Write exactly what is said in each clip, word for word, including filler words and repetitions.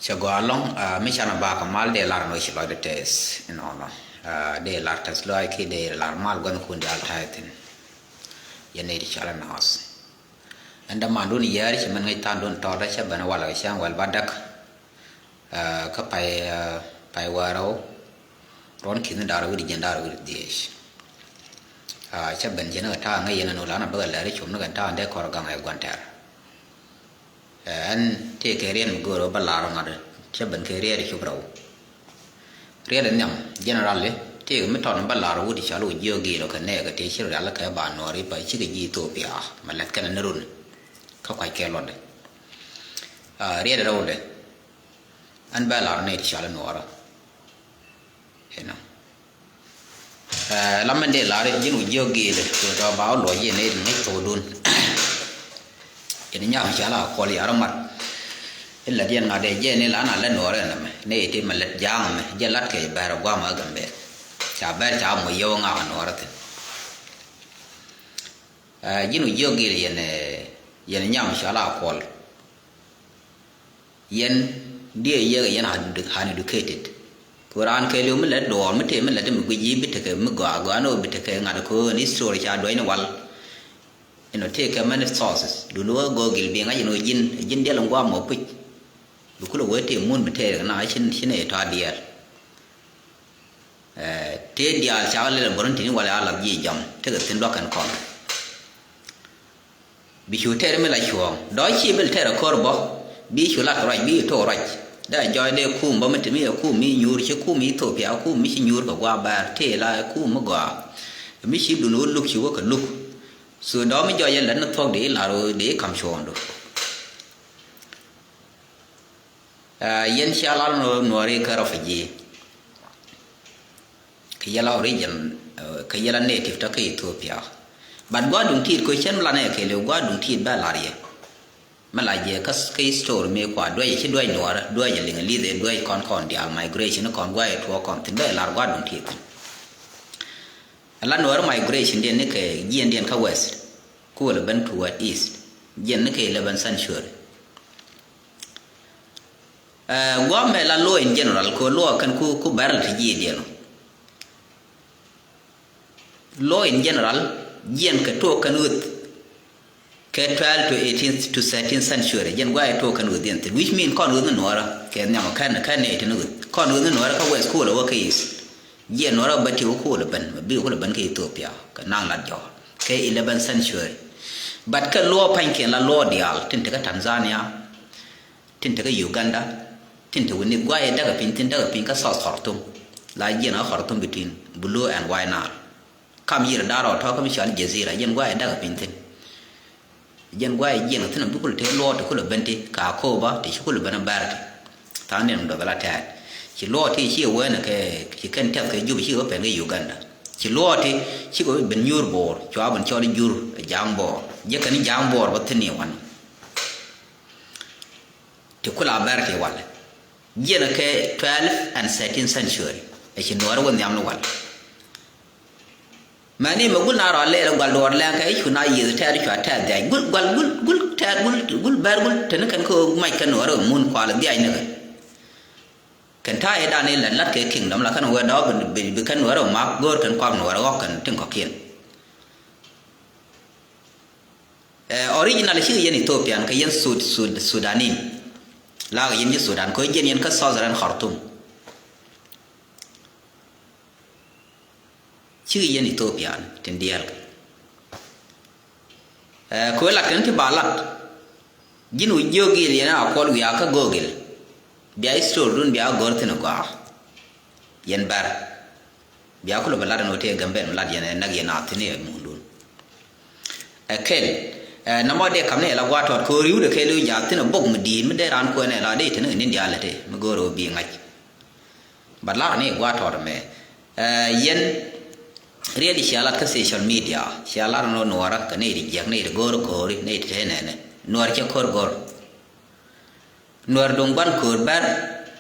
Cɛ gɔaa ɛlɔ̱ŋ, ah, mi canɛ bakɛ mal dee lar nɔ ci lɔcdɛ tɛth inɔnɔ. Ah, dee lar tɛth lɔaac kiɛ dee lar mal gua̱thkun diaal ta̱a̱ thi̱n. Yɛn nɛy ti cɔal ɛ naath. Ɛn dämandun yɛɛr ci mɛn ŋäc tha̱a̱ŋdun tɔɔtdä cä ben walɛ kɛ cäŋ wɛl ba däk. Ah, kä pay, ah, pay wäl rɛw. Ruɔ̱n ki̱ni da̱ŋ rɛw wi̱cdɛ jiɛn da̱ŋ rɛw wi̱cdɛ dhieec. Ah, cä ben jiɛn kɛ ta̱a̱ ŋäc yɛn ɛn ɣöö lanɛ bäkɛ lɛr i̱ com ni kɛn ta̱a̱ in dee kɔr gaŋ ɛ gua̱n tɛr. Ɛ, ɛn tëëkɛ riɛt mi göörä bä lar ŋa̱t, cä ben kɛ riɛt cop rɛw. Riɛt in nhiam generally tëëkɛ mi tɔt in bä lar wut i̱ cɔal wä jiök gilɔ kɛ nɛɛkɛ tëë ci rial kɛ ba nuɔɔri pa cikɛ ji̱ Ethiopia mɛ lɛt kɛnɛ ni run kä kuac kɛ luɔtdɛ. Ɛ, riɛt rɛwdɛ ɛn bä lar nɛy ti cɔal i̱ nuɔɔrä. Inɔ. Ɛ, la mɛn dee lar ji̱n wä jiök gilɛ kɛ tɔ ba wä luɔc yɛn nɛy ti ŋäc thokdun. Yɛn nyam ca la kuɔl yar mat. Ilɛ diɛn ŋa̱t dee jɛ ni la na lɛ nuɔɔrɛ nɛmɛ. Nɛy ti mɛ lät ja̱a̱ŋ mɛ jɛ lat kɛ bɛr guam a Gambɛl. Ca bɛr ca mɔ yio̱w ŋa̱k nuɔɔrɛ thi̱n. Ɛ, ji̱n wä jiök gilɛ yɛn, ɛ, yɛn nyam ca la kuɔl. Yɛn diɛ yɛk yɛn uneducated. Kɛ raan kɛɛliw mi lät duɔɔr mi tëë mi lät mi guic ji̱ bi tekɛ mi gɔaa gɔaa ni ɣöö bi tekɛ ŋa̱t kɛ ɣöö ɛn history ca duäc ni wal. Inɔ tëëkɛ many sources. Duundɛ wä Google bi ŋa̱c ɛn ɣöö ji̱n, ji̱n diɛl in gua̱a̱ mɔ puc. Bi kulɛ wee tëë mun bi tëë na ci, ci nɛy tɔ̱ a diɛɛl. Ɛ, tëë diaal cakɛ lɛl ɛ bärin ti̱ni walɛ a lath ji̱ jam tekɛ thi̱n duak kɛn kɔn. Bi cu tɛr mi la cuɔ̱ɔ̱ŋ dɔ̱ ci bil tɛr ɛ ko̱r bä. Bi cu lat kɛ ruac bi tok ruac. Dee jɔɔc dee kum bä mi te mi ɛ kum mi nyuur ci kum mi Ethiopia kum mi ci nyuur kɛ gua̱a̱ bɛɛr tëë la kum mi gɔaa. Mi ci dun wä luk ci wä kɛ luk. So dɔ̱ mi jɔɔc ɛ lät ni thuɔ̱k dee lar dee kam cuɔ̱ɔ̱ŋdu. Ɛ, yɛn cia lar nuɔɔri kä refugee. Kɛ yɛla origin, ɛ, kɛ yɛla native tɔ kä Ethiopia. But gua̱a̱ duŋ tiit kɛ cɛn mi la nɛ kɛɛliw gua̱a̱ duŋ tiit bɛ lar yɛ. Mi la jɛ kä, kä history mi kua duäc ci duäc nuɔɔrä duäc liŋ lidhɛ duäc kɔn kɔn diaal migration kɔn gua̱a̱ tuɔɔk kɔn thi̱n bɛ lar gua̱a̱ duŋ tiit thi̱n. Ala nuɔɔrä migration diɛn ni kɛ jiɛn diɛn kä west. Ku wälɛ ben toward east. Jiɛn ni kɛ eleven century. Ɛ, gua̱a̱ mɛ la law in general kɛ law kɛn ku, ku bɛr la ti ji̱ diɛn. Law in general jiɛn kɛ tuɔɔk kɛn ɣöth. Kɛ twelve to eighteen to thirteen century jiɛn gua̱a̱ tuɔɔk kɛn ɣöth diɛn thi̱n, which mean kɔn ɣöth ni nuɔɔrä kɛ nhiam kɛn, kɛn ni eighteen ɣöth kɔn ɣöth ni nuɔɔrä kä west ku wälɛ wä kä east. Jiɛn nuɔɔrä bä ti wä ku wälɛ ben, bi ku wälɛ ben kä Ethiopia kɛ naŋ lat jɔk kɛ eleven century. But kɛ law pa̱nykiɛn la law diaal tin te kä Tanzania. Tin te kä Uganda, tin te wä ni guayɛ däkɛ piny, tin däkɛ piny kä South Khartoum. La jiɛn kä Khartoum between Blue and White Nile. Kam yir da̱r rɔ tɔ̱ kä mi cɔal Jazira, jiɛn guayɛ däkɛ piny thi̱n. Jiɛn guayɛ jiɛn thi̱n bi kulɛ te luɔɔt ti kulɛ ben ti ka Akoba ti ci kulɛ ben a bɛr ti. Tha̱a̱ŋ ni dɔth la tɛɛt. Ci luɔɔt ti ci wee ni kɛ, ci kɛn tɛth kɛ Jup ci wee pɛn kɛ Uganda. Ci luɔɔt ti ci kɛ ben nyuur bo̱o̱r, cua ben cɔl jur ja̱a̱ŋ bo̱o̱r. Jiɛ kɛn ja̱a̱ŋ bo̱o̱r bä thi̱n ni wan. Ti kula bɛr ti wal. Jiɛn kɛ twelve and thirteen century. Ɛ ci nuɔɔri wä nhiam ni wal. Mɛni mɛ gul na rɔ lɛɛr gual duɔɔr lɛŋ kɛ i̱ cu na yieth tɛɛr cua tɛɛr dhiac. Gul gual gul, gul tɛɛr gul, gul bɛr gul teni kɛn kä mac kɛn nuɔɔri mun kual dhiac ni kɛ. Kɛn ta̱a̱ i̱ dan i̱ lɛt lat kɛ kingdom la kɛn wee dɔɔk bi, bi, bi kɛn nuɔɔri mak go̱o̱r kɛn kuak nuɔɔri ɣɔk kɛn tin kɔ̱kiɛn. Ɛ, original cikɛ yɛn Ethiopian kɛ yɛn Sud, Sud, Sudanin. Lakɛ yɛn ji̱ Sudan kɛ jiɛn yɛn kä Southern Khartoum. Cikɛ yɛn Ethiopian tin diɛɛl kɛ. Ɛ, kɛ wee lat kɛn ti ba lat. Ji̱n wi̱c jiök gil yɛn a kuɔl wiaa kä Google. Bia history dun bia go̱r thi̱n gɔaa. Yɛn bɛr. Bia kulɛ bɛ lat ɛn ɣöö tëë Gambɛl mi lat yɛn ɛ näk yɛn a thi̱n ɛ muundun. Ɛ kɛl. Ɛ nɔmɔ dee kam ni ɛ la gua̱a̱ tɔt kɛ ɣöö ri̱wdɛ kɛɛliw jaathi̱n ɛ bok mi di̱i̱t mi dee raan kuɛn ɛ la dee te ni ɣän in diaal ɛ te mi go̱o̱r ɣöö bi ŋa̱c. Bat lar ni gua̱a̱ tɔt ɛmɛ. Ɛ yɛn riet i̱ cia lat kä social media cia lar ni nuɔɔrä kɛ ni ti jiäk ni ti go̱o̱r ko̱o̱ri ni ti te nɛnɛ nuɔɔr cɛ ko̱r go̱o̱r. Nuɛr duŋ gua̱n köör bɛr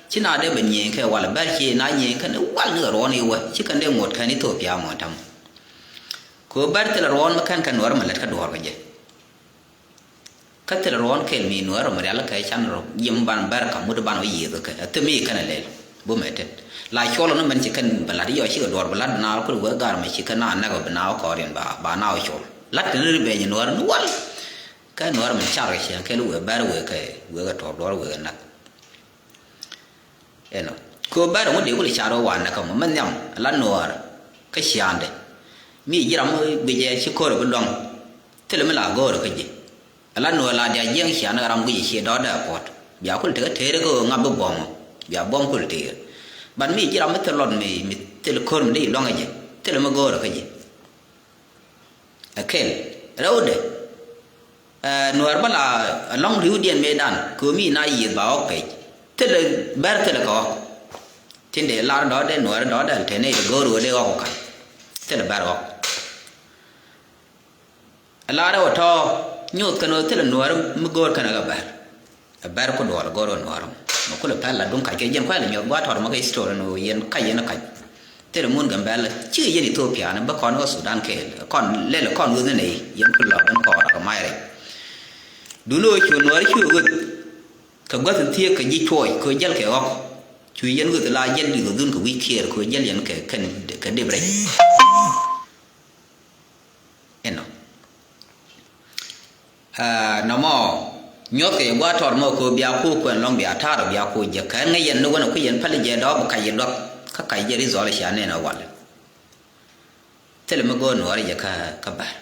ci na dee bɛ nyieny kɛ wal bɛr ci na nyieny kɛn i̱ wal ni kɛ ruɔ̱n i̱ wä ci kɛn dee ŋot kɛn Ethiopia mɔ ta̱m. Köör bɛr thilɛ ruɔ̱n mi kɛn kɛ nuɛr mi lät kä duɔ̱ɔ̱r kɛ jɛ. Thilɛ ruɔ̱n kɛl mi nuäär rɔ mi rial kɛ can rɔ ji̱ mi ban bɛr ka mut ban wä yiëth kɛ a thim mi kɛn a lɛl. Bumɛ tet la cuɔl ni mɛn ci kɛn bɛ lat yɔ cikɛ duɔr bɛ lat na kul wee gar mɛ ci kɛn na nɛk bɛ na wä kɔɔriɛn ba na wä cuɔl lat tini ri bɛ nyi nuäär ni wal. Kɛ nuäär mɛ car kɛ ciɛn kɛl wee bɛr wee kɛ wee kɛ tuɔr duɔr wee kɛ nak. Ɛnɔ kɛ ɣöö bɛr ŋu dee kul car ɣöö wanɛ kä mɔ mɛ nhiam la nuɔɔr kä ciaandɛ. Mi ji̱ ram mi guicɛ ci ko̱r bi luaŋ thilɛ mi la go̱o̱r kä ji̱. Ala nuɔɔr la dia jiɛŋ ciaandɛ ram guicɛ ci dɔɔdɛ puɔt bia kul tekä teer kä ɣöö ŋa̱p bi buɔ̱m ɔ bia buɔ̱m kul teer. Ban mi ji̱ ram mi thil luɔt mi mi thil ko̱r mi dee luaŋ kä ji̱ thilɛ mi go̱o̱r kä ji̱. Ɛ kɛl rɛwdɛ. Nuäär bä la ɛlɔ̱ŋ ri̱wdiɛn mëëdan kɛ ɣöö mi na yiëth ba ɣɔk pec thilɛ bɛr thilɛ kɛ ɣɔk. Tin dee lar dɔ̱ɔ̱dɛ nuäär dɔ̱ɔ̱dɛ te nɛy ti go̱o̱r ɣöö dee ɣɔk ɔ ka̱n thilɛ bɛr ɣɔk. Ɛ lar ɛ wä tɔ̱ nyoth kɛn ɣöö thilɛ nuäär mi go̱o̱r kɛn ɛ kɛ bɛr. Ɛ bɛr ku duɔl go̱r ɣän wa̱r mɔ kulɛ pɛl la duŋ kac kɛ jɛn kuɛl nyuɔth gua̱a̱r tɔr mɔ kɛ history ni ɣöö yɛn kac yɛn kac. Thilɛ mun Gambɛl ci yɛn Ethiopia ni bä kɔn ɣä Sudan kɛɛl kɔn lɛl kɔn ɣöth ni nɛy yɛn kulɛ lɔ ben kɔɔr kɛ mac rɛy. Duundɛ ɣöö cu nuɔɔri cu ɣöth kɛ gua̱th in thiee kɛ ji̱ cuɔɔc kɛ jäl kɛ ɣɔk. Cu yɛn ɣöth la jäl di̱th ɣöth dhun kɛ wi̱c kiɛɛr kɛ jäl yɛn kɛ kɛn kɛ dip rɛy. Inɔ. Aa, nɔmɔ nyuɔth kɛ yɛ gua̱a̱r tɔr mɔ ko̱ bia ko̱ kuɛn lɔŋ bia ta̱a̱r bia ko̱ jɛ kɛn ŋäc yɛn ni wänɛ kui̱ yɛn päl jɛ dɔɔp kac yɛ duak kä kac jɛ ri dhɔl cia nɛn ɛ wal. Thilɛ mi go̱o̱r nuɔɔr jɛ kä kä bär.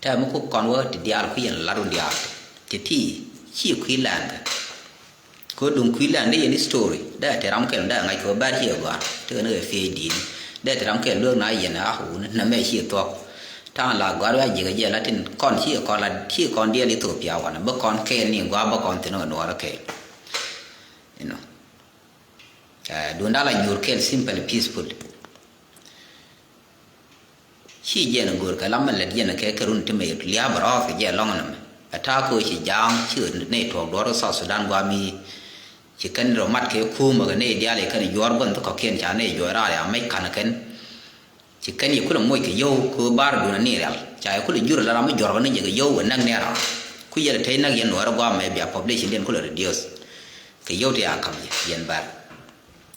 Tɛm mi kuk kɔn wä ti diaal kui̱ yɛn lat wun diaal ti ti ci kui̱ lɛn kɛ. Kɛ ɣöö duŋ kui̱ lɛn dee yɛn history dee te ram kɛl dee ŋa̱c kɛ ɣöö bɛr ci ɛ gɔ̱a̱r tekɛ ni kɛ piey di̱i̱ni dee te ram kɛl lueek na yɛn a wuni nɛmɛ ci thuɔ̱k. Ta̱a̱ŋ la gɔ̱a̱r wi̱i̱ a jiäk ɛ jɛ la tin kɔn ci ɛ kɔn la ci ɛ kɔn diɛl Ethiopia wanɛ bä kɔn kɛɛl ni gɔaa bä kɔn thi̱n kɛ nuɔɔr kɛɛl. You know. Ɛ duundä la nyuur kɛɛl simple peaceful. Ci jɛn go̱o̱r kɛ lam mi lät jɛn kɛ kɛ run ti mɛ lia̱a̱ bɛ rɔɔth kɛ jɛ lɔŋ nɛmɛ. Ɛ ta̱a̱ kɛ ɣöö ci ja̱a̱ŋ ci ɣöö nɛy tuɔɔk duɔ̱ɔ̱r South Sudan gua̱a̱ mi. Ci kɛn rɔ mat kɛ kuum kɛ nɛy diaal i̱ kɛn juɔ̱ɔ̱r gua̱n thi kɔ̱kiɛn ca nɛy juɔ̱ɔ̱r raar ya mec ka̱n kɛn. Ci kɛn yɛ kulɛ moc kɛ yio̱w kɛ ɣöö ba̱a̱r duundɛ ni rial ca yɛ kulɛ jur la ram mi juɔ̱r kɛ ni jɛ kɛ yio̱w ɛ näk ni raar. Ku yɛl tey näk yɛn nuɔ̱ɔ̱r gua̱a̱ mɛ bia population diɛn kulɛ reduce. Kɛ yio̱w ti a ka̱m yɛ yɛn bär.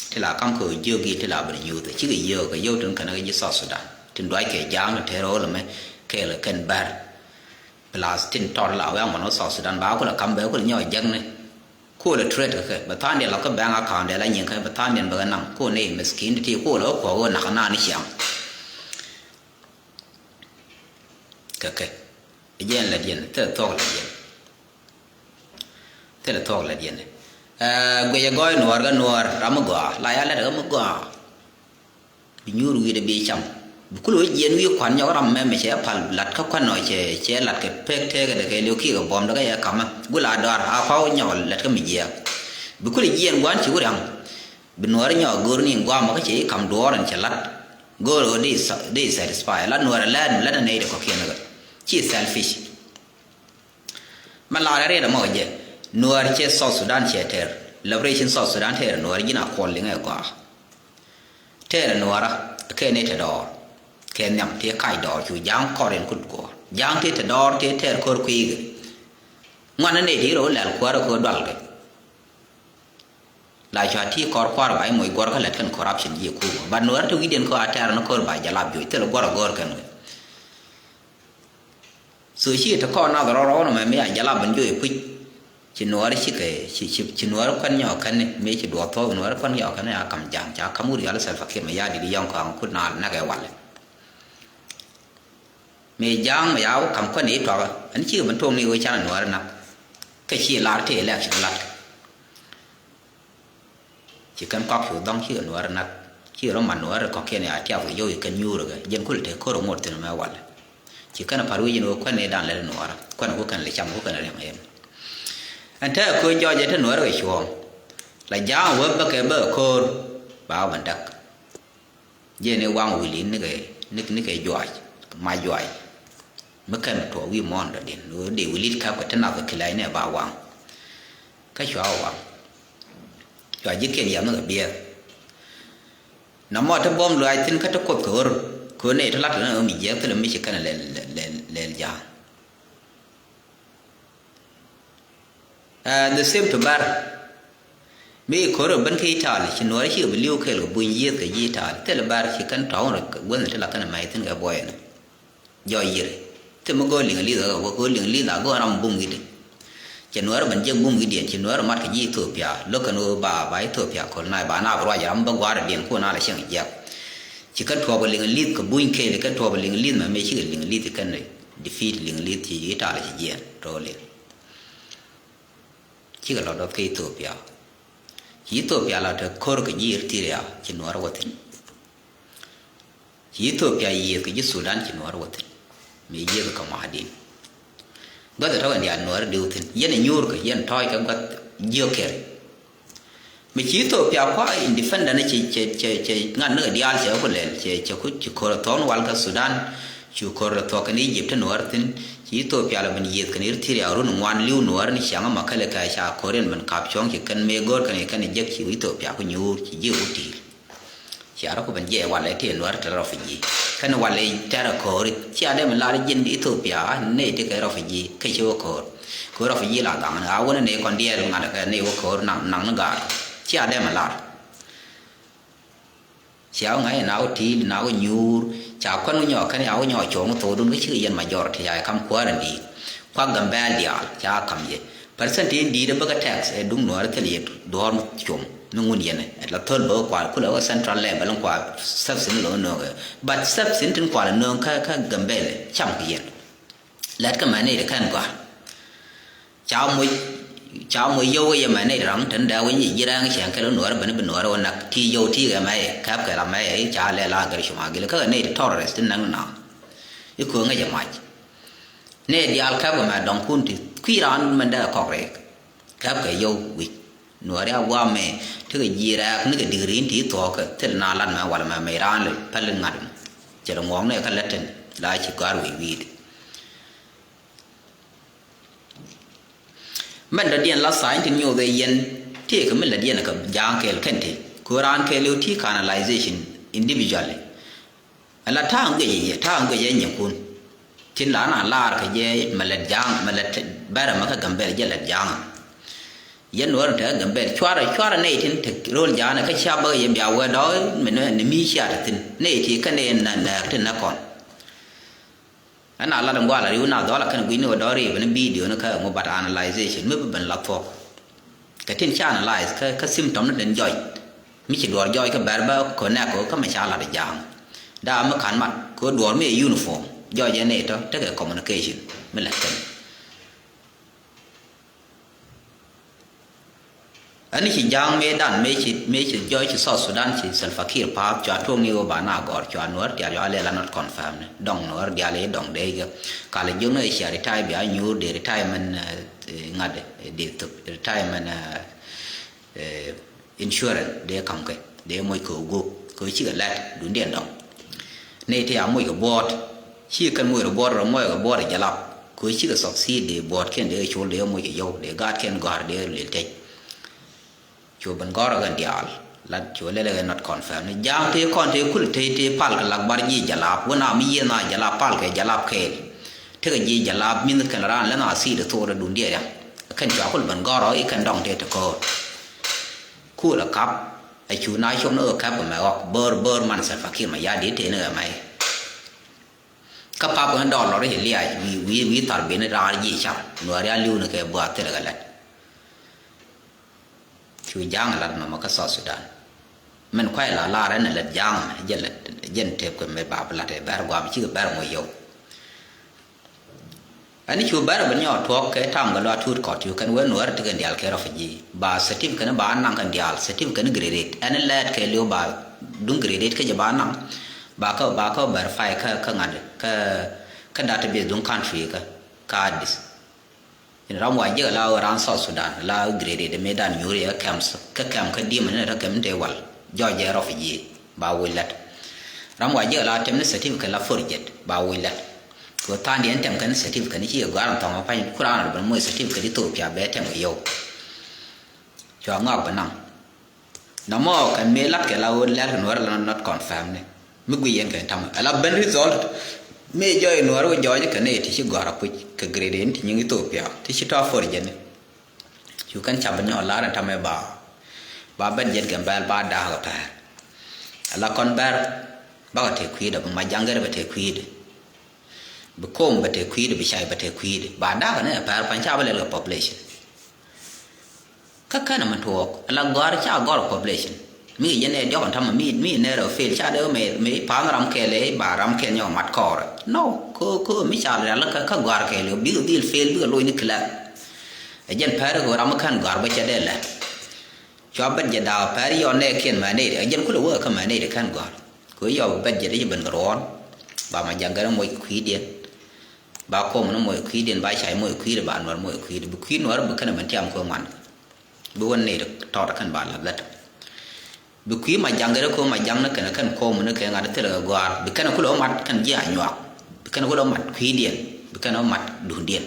Ti la kam kɛ ɣöö jiök i̱ ti la ben nyuuth ɛ cikɛ yio̱o̱k kɛ yio̱w tin kɛn kɛ ji̱ South Sudan tin duac kɛ ja̱a̱ŋ ni tɛɛr ɣöö lɛ mɛ kɛɛl kɛ kɛn bär. Plus tin tɔr la wee aŋuɔn wä South Sudan ba kulɛ kam bɛ kulɛ nyɔk jɛkni. Kulɛ trade kɛ kɛ bɛ tha̱a̱ŋdiɛn la kä bank account dɛ la nyiŋ kɛ bɛ tha̱a̱ŋdiɛn bɛ kɛ naŋ kulɛ nɛy miskin ti kulɛ wä kuɔk wä nak na ni ciaŋ. Kɛ kɛ ɛ jɛn lɛ diɛn thilɛ thuɔk lɛ diɛn. Thilɛ thuɔk lɛ diɛn. Ɛ guic ɛ gɔɔy nuɔɔr kɛ nuɔɔr ram mi gɔaa la ya lɛt kɛ mi gɔaa. Bi nyuur wi̱i̱dɛ bi cam bi kulɛ wä jiɛn wi̱i̱ kua̱n nyɔk ram mɛ mi cɛ pal lat kä kua̱n nɔ cɛ cɛ lat kɛ pek tɛɛkɛ dɛ kɛ liw kiɛ kɛ buɔ̱mdɛ kɛ yɛ kamä gula dɔar a kɔw nyɔk lat kä mi jiɛɛk. Bi kulɛ jiɛn gua̱n ci wä riaŋ. Bi nuɔɔr nyɔk go̱o̱r ni guamä kä cɛ i̱ kam duɔɔr ɛn cɛ lat. Go̱o̱r ɣöö di sa- di satisfy la nuɔɔr ɛ lɛɛt mi lat ɛ nɛy dɛ kɔ̱kiɛn ɛ kɛ ci selfish. Mɛ lar ɛ riɛt ɛmɔ jɛ nuɔɔr cɛ South Sudan cɛ tɛr. Liberation South Sudan tɛr nuɔɔr ji̱n a kuɔl liŋɛ gɔaa. Tɛɛrɛ nuɔɔrä kɛ ni te dɔɔr kɛ nhiam ti kac dɔɔr cu ja̱a̱ŋ kɔr in kul kuɔɔr ja̱a̱ŋ ti te dɔɔr ti tɛɛr ko̱r kui̱i̱kɛ. Ŋuan ni ti rɔ lɛl kuäärä ko̱r dualkɛ. La cua ti kɔr kua̱r ba i̱ moc guɔ̱r kä lät kɛn corruption ji̱ kumä. But nuɔɔrä ti wi̱cdiɛn kä a tɛɛr ni ko̱r ba jalap juɔc thil guɔ̱r a go̱o̱r kɛn kɛ. So ci te kɔn nath rɔrɔ nɔmɛ mi a jɛ la ben juɔc puc. Ci nuɔɔri cikɛ ci ci ci nuɔɔri kuan nyɔk kɛn ni mi ci duɔth thuɔk nuɔɔri kuan nyɔk kɛn ni a kam ja̱a̱ŋ ca kam wur yɔal Salva Kiir mɛ ya dit yɔŋ kɔaŋ kut na nɛkɛ walɛ. Mi ja̱a̱ŋ mɛ ya wä kam kuan ni tuakä ɛn cikɛ ben tuɔk ni wee can nuɔɔri nak. Kɛ ci lar ti election lat. Ci kɛn kɔk cu dhɔŋ cikɛ nuɔɔr nak. Cikɛ rɔ mat nuɔɔr kɔkiɛn ya tiap kɛ yio̱w ci kɛn nyuur kɛ jɛn kul te ko̱r ŋot thin mɛ wal. Ci kɛn par wi̱c in wä kuɛn ni dan lɛl nuɔɔr kuɛn ku kɛn lɛ cam ku kɛn riɛŋ yɛn. Ɛn te ko̱ jɔɔc ɛ te nuɔɔr kɛ cuɔ̱ɔ̱ŋ. La ja̱a̱ŋ wä bä kɛ bä ko̱r ba wä bä däk. Jiɛn i̱ waŋ wi̱li̱ nikɛ nikɛ juac ma juac. Mi kɛn tuɔɔk wi̱i̱ muɔ̱ɔ̱n dɔ̱diɛn ɣöö dee wi̱li̱t käp kɛ ti nath kɛ kilac ni ɛ ba waŋ. Kä cua waŋ cua ji̱kiɛn yam nikɛ biɛɛr. Nɔmɔ ti buɔ̱m luaac thi̱n kä ti kuoth kɛ ɣör kɛ ɣör nɛy ti lat kɛ ni ɣöö mi jiɛɛk thilɛ mi ci kɛn lɛl lɛl lɛl ja̱a̱ŋ. Uh, the same to Bär. Mi ko̱r ben kä Itali, ci Nuäärä cikɛ bi li̱w kɛɛl kɛ buny yiëëth kɛ ji̱ Itali. Thilɛ Bär ci kɛn tɔ̱ɔ̱ŋ rɛ guänh ti la kɛn mɛy thi̱n kɛ buɔyɛ ni. Jɔɔc yir. Thil mi go̱o̱r liŋ li̱th ɛ wä go̱o̱r liŋ li̱th a go̱o̱r ram bum wi̱cdɛ. Ci Nuäärä ben jiäk bum wi̱cdiɛn, ci Nuäärä mat kɛ ji̱ Ithiopia. Lo̱k kɛn ɣöö ba, ba Ithiopia kɔl naac ba na bi ruac ram bä gua̱a̱r diɛn ku na la cieŋ jiäk. Ci kɛn tuɔɔk bɛ liŋ li̱th kɛ buny kɛɛl, kɛn tuɔɔk bɛ liŋ li̱th mɛ mëë cikɛ liŋ li̱th kɛn defeat liŋ li̱th ci Itali ci jiɛn ro̱o̱ liŋ. Cikɛ lɔ dɔth kä Ethiopia. Ci Ethiopia la te ko̱r kɛ ji̱ Eritrea ci Nuäärä wä thi̱n. Ci Ethiopia yiëëth kɛ ji̱ Sudan ci Nuäärä wä thi̱n. Mi yiëëth kɛ Mahadin. Gua̱th ɛ tɔ̱ kɛn diaal Nuäärä diw thi̱n. Yɛn ɛ nyuur kɛ, yɛn tɔ̱ɔ̱c kɛ gua̱th jiök kɛl. Mi ci Ethiopia kua independent ci, ci, ci, ci ŋa̱t ni kɛ diaal cɛ ku lɛl, cɛ, cɛ ku ci ko̱r ɛ thuɔ̱k ni wal kä Sudan, ci ko̱r ɛ thuɔ̱k kɛn Egypt ti Nuäärä thi̱n, ci Ethiopia la ben yiëëth kɛn Eritrea run ŋuan li̱w Nuäärä ni ciaŋ ɛmɔ kɛlɛ kɛ ca ko̱r yɛn ben kap cuɔ̱ŋ ci kɛn mëë go̱o̱r kɛn kɛn jek ci Ethiopia ku nyuur ci ji̱ ku ti̱i̱l. Cia rɔ ku ben jiɛc walɛ ti Nuäärä te refugee. Kɛn walɛ tɛrɛ ko̱ri. Cia dee mi lar ji̱n Ethiopia, nɛy ti kɛ refugee, kɛ ci wä ko̱r. Kɛ refugee la gaŋ ni, a wä ni nɛy kɔn diɛɛl ŋa̱t kɛ nɛy wä ko̱r naŋ, naŋ ni gaar. Cia dee mi lar. Cia wä ŋa̱c na wä ti̱i̱l, na wä nyuur. Ca kuän wä nyɔk kɛn, ya wä nyɔk cuɔ̱ɔ̱ŋ thokdun, kä cikɛ yɛn majority, ca kam kuäär in di̱i̱t. Kuak Gambɛl diaal, ca kam yɛ. Percent tin di̱i̱t bä kä tax ɛ duŋ Nuäärä thil yɛ duɔ̱ɔ̱r mi com mi ŋun yɛn ɛ la thöl bä kä kual kulɛ wä central level in kual subsidy lɔ nööŋ ɛ. But subsidy tin kual nööŋ kä, kä Gambɛl cam kɛ yɛn. Lɛt kä mɛn nɛy ti kɛn gɔ̱a̱r. Ca moc, ca moc yio̱w yɛ mɛn nɛy ti raŋ tin dee wä nyi ji̱ rɛɛŋ cɛŋ kɛl wä Nuäärä ben bi Nuäärä wä nak ti yio̱w ti kɛ mɛy kɛp kɛ la mɛy ca lɛ la gɛr cuma gil kä nɛy ti terrorist ti näŋ na. I̱ kööŋ ŋäc ɛ mac. Nɛ diaal kɛp kɛ mɛ dɔŋkun ti kui̱ raan mɛn dee kɔk rɛɛk. Kɛp kɛ yio̱w wi̱c. Nuɔɔri a guam mɛ tekɛ ji̱ rɛɛk nikɛ digri in ti thuɔɔk kɛ thil na lat mɛ walɛ mɛ mɛ raan lɛ päl in ŋa̱t mɛ. Cɛ rɛ ŋuɔk nɛ kä lät tin la ci gɔ̱a̱r wi̱i̱ wi̱i̱di. Mɛn dɔ̱diɛn la tha̱a̱ny tin nyothɛ yɛn tëëkɛ mi lätdiɛn kɛ ja̱a̱ŋ kɛɛl kɛn ti. Kö raan kɛɛl yio̱w ti canalization individually. Ala ta̱a̱ŋ guic yɛ, ta̱a̱ŋ guic yɛ nyɛkun. Tin la na lar kɛ jɛ mɛ lät ja̱a̱ŋ, mɛ lät bɛrɛ mɛ kä Gambɛl jɛ lät ja̱a̱ŋ. Yɛn wär te Gambɛl cuarɛ, cuarɛ nɛy tin te ro̱l ja̱a̱ŋ kä cia bä yɛ bia wee dɔ̱ mɛ ni mi cia te thin. Nɛy ti kä nɛy nɛ, nɛ tin nɛ kɔn. Ɛn a lat in gua̱a̱l a riw na dhɔl a kɛn gui̱cni wä dɔ̱r riw ni bidio ni kä ŋu bat analyzation mi bi ben la thuɔ̱k. Kɛ tin ca analyze kä, kä symptom ni den jɔc. Mi ci duɔr jɔc kä bɛr bä connect kɛ kä mi ca lat ja̱a̱ŋ. Daa mi ka̱n mat kɛ duɔr mi ɛ uniform jɔc ɛn ɛ tɔ tekɛ communication mi lät kɛn. Ani ci ja̱a̱ŋ mëëdan mëë ci, mëë ci jɔc ci South Sudan ci Salva Kiir pa̱a̱th cua tuɔ̱ŋ ni ɣöö ba na gɔ̱r cua Nuäär diaal cua lɛl a not confirm ni dɔŋ Nuäär diaal i̱ dɔŋ dee i̱ gɛ. Kal i̱ jiök ni i̱ cia retire bia nyuur dee retirement, eh, ŋa̱t dee thop retirement, eh, eh, insurance dee ka̱m kɛ dee moc kɛ ɣöö guɔ̱p kɛ ɣöö cikɛ la̱t duundiɛn dɔŋ. Nɛy ti a moc kɛ buɔ̱ɔ̱t ci kɛn moc kɛ buɔ̱ɔ̱t rɔ moc kɛ buɔ̱ɔ̱t i̱ jalap kɛ ɣöö cikɛ succeed dee buɔ̱ɔ̱t kiɛn dee col dee moc kɛ yio̱w dee gaat kiɛn gɔ̱a̱r dee lil tec. Cu ben gɔ̱rä kɛn diaal lat cu lɛlɛ kɛ not confirm ni ja̱a̱ŋ tëë kɔn tëë kul tëë tëë pal kɛ lak bar ji̱ jalap wä na mi yieth na jalap pal kɛ jalap kɛɛl. Tekɛ ji̱ jalap min kɛn raan lɛ na thiit thok rɛ dun diɛɛr ya kɛn cua kul ben gɔ̱rä i̱ kɛn dɔŋ tëë te ko̱o̱r. Kul ɛ kap ɛ cu na cop ni ɣä kap kɛ mɛ ɣɔk bär bär man Salva Kiir mɛ ya di tëë ni ɣɛ mɛ. Kä pap kɛ ni dɔɔr lɔr i̱ liac wi̱i̱ wi̱i̱ wi̱i̱ thar ben ni raar ji̱ car Nuääri a li̱w ni kɛ buath thilɛ kɛ lɛt. Cu ja̱a̱ŋ lat mɛmɛ kä South Sudan. Mɛn kuay la lar ɛn lät ja̱a̱ŋ mɛ jɛn lät jɛn tëp kɛ mɛ bap lat ɛ bɛr guam cikɛ bɛr mɔ yio̱w. Ɛn cu bɛr ben nyɔɔt tuɔɔk kɛ tam kɛ luaat tuut kɔt cu kɛn wen wär ti kɛn diaal kɛ refugee ba certificate ni ba naŋ kɛn diaal certificate ni grade eight ɛn lɛɛt kɛ li̱w ba duŋ grade eight kä jɛ ba naŋ ba kä ba kä verify kä kä ŋa̱t kä kä database duŋ country kä kä Addis. Ram wa jiɛk la ɣöö ran South Sudan la grade eight mëëdan nyuuri ɛ kɛm kä kɛm kä di̱mɛ ni rɛ kɛm ni te wal jɔɔc jɛ refugee ba woc lät. Ram wa jiɛk la tɛm ni certificate la forged ba woc lät. Kɛ ɣöö tha̱a̱ŋdiɛn tɛm kɛn certificate ni ci kɛ gɔ̱a̱r ni thɔŋ ɛ pa̱ny ku raan rɔ ben moc certificate Ethiopia bɛ tɛm kɛ yio̱w. Cua ŋɔak bɛ naŋ. Nɔmɔ kɛ mëë latkɛ la ɣöö lɛr kɛ Nuäär la not confirm ni. Mi guic yɛn kɛ tam. Ala ben result. Mëë jɔɔc Nuäär wä jɔɔc kɛ nɛy ti ci gɔ̱r a puc kɛ grade in ti nyiŋ Ethiopia ti ci tɔa forged ni. Cu kɛn ca bi nyɔk lar ɛn tamɛ ba, ba budget Gambɛl ba da̱a̱k ɛ pɛr. Ala kɔn bɛr bakɛ tëë kui̱dɛ, bi Majaŋ gɛr bɛ tëë kui̱dɛ. Bi Kom bɛ tëë kui̱dɛ, bi Cay bɛ tëë kui̱dɛ. Ba da̱a̱k ɛ ni ɛ pɛr pan ca bi lɛl kɛ population. Kä kɛn ɛ mi tuɔɔk, ala gɔ̱a̱r ca gɔ̱r population. Mi yɛn ɛ diɔk ɛn tamɛ mi, mi nɛɛr ɛ fail ca dee mi, mi pa̱a̱n ram kɛɛl ɛ ba ram kɛɛl nyɔk mat kɔɔrɛ. No, ko, ko mi ca rial kä, kä gɔ̱a̱r kɛɛl ɛ bikɛ dhil fail bikɛ loc ni kilɛr. Ɛ jɛn pɛr ɣöö ram mi kän gɔ̱a̱r bä cɛ dee lɛt. Cua budget da̱a̱k pɛr yɔn nɛɛkiɛn mɛnɛɛt, ɛ jɛn kulɛ wä kä mɛnɛɛt kän gɔ̱a̱r. Kɛ ɣöö yɔw budget i̱ ben kɛ ruɔ̱ɔ̱n. Ba Majaŋ gɛr moc kui̱diɛn. Ba Kom ni moc kui̱diɛn, ba Cay moc kui̱diɛn, ba Nuɛr moc kui̱diɛn. Bi kui̱ Nuɛr bi kɛn ɛ ben tiam kɛ ŋuan. Bi wä nɛɛt tɔt kɛn ba lath lät. Bi kui̱ Majaŋ gɛr kɛ ɣöö Majaŋ ni kɛn, kɛn Kom ni kɛ ŋa̱t thilɛ kɛ gɔ̱a̱r. Bi kɛn kulɛ wä mat kɛn ji̱ Anyuak. Bi kɛn kulɛ wä mat kui̱diɛn. Bi kɛn wä mat duundiɛn.